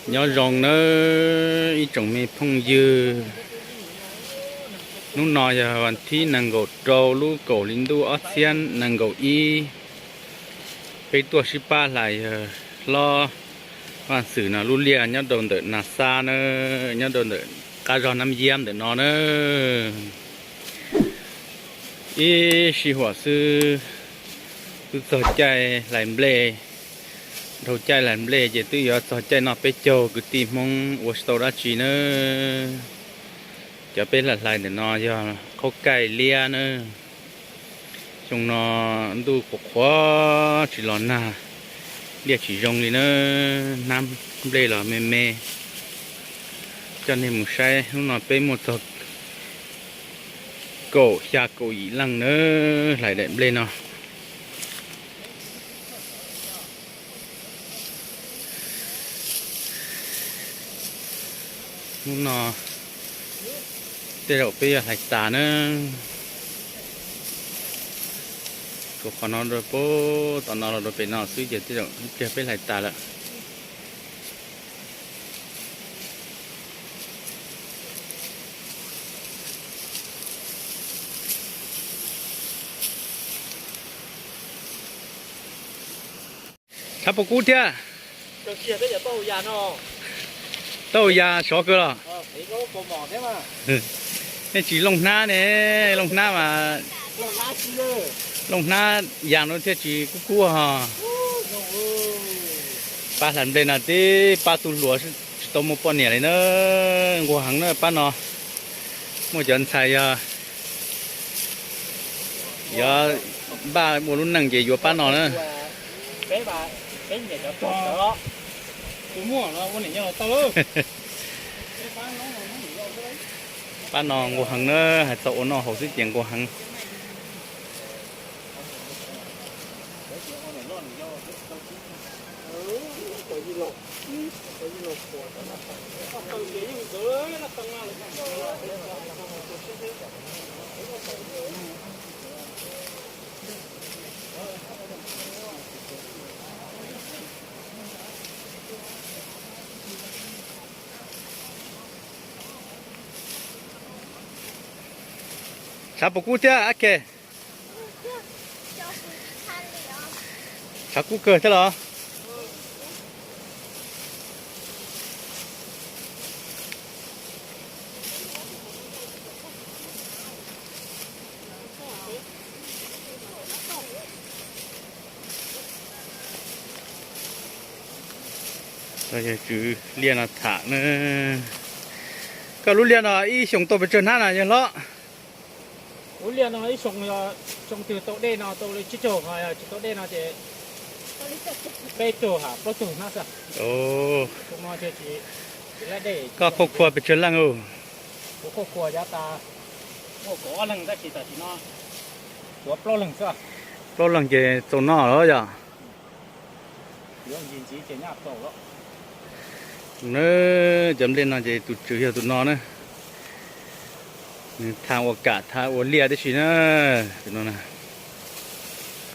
Nyob zoo nawb ib tsoom me phooj ywg, hnub no yog vas thib nees nkaum rau lub kaum hli ntuj ob txhiab nees nkaum ib. Peb tuaj sib pab hlais yawg hlob Vaj Xwm no lub liaj nyob rau ntawm Nas Xab na, nyob rau ntawm qab zog Nab Yab ntawm no na. Ib sij huam xwb twb txog caij hlais nplej, dhau caij hlais nplej ces twb yuav txog caij noj peb caug, kwv tij Hmoob ua tsis tau dab tsi na. Cov peb hlais hlais ntawm no yog qhaub kaij liab na. Xyoo no ntuj qhuav qhuav tsis los nag, liaj tsis zoo li na, hnab nplej los me me. Coj nej mus saib, hnub no peb muaj txog kaum xya kaum yim leej na, hlais daim nplej no. Hnub no tej zaum peb yuav hlais tas na. Rau qhov no rau pem, tom no los rau pem no xwb ces tej zaum ib pliag peb hlais tas lawm. Tshav puas kub thiab? Taub hau ya sov kawg los? Nej tsis looj hnab ne, looj hnab mas, looj hnab ya no thiaj tsis kub kub ho. Pab hlais nplej no tib pab tub hluas tsis tau muaj poj niam li na, nquag heev na pab no. Muaj cov ntxhais yog yuav npaj ua lub neej ces yuav pab no na. Pab no nquag heev na, hais txog ua noj haus xwb ces nquag heev. Tshav puas kub thiab Ab Ke? Tshav kub kawg thiab los? Yawg tswv liaj no tham na. Koj lub liaj no ib xyoos tau pes tsawg hnab na yawg hlob? Lub liaj no ib xyoo, xyoo twg tau dej no tau li tsib caug, ho yog tsis tau dej no ces peb caug ha plaub caug hnab xwb. Koj qhuaj khua pes tsawg leej? Kuv qhuaj khua yav tas muaj kaum ob leeg tab sis tam sim no tshuav plaub leeg xwb. Plaub leeg ces txaus noj lawm yog? Na, cov nplej no ces tus tswv yog tus no na. Nws tha ua kam tha ua liaj tib si na, tus no na.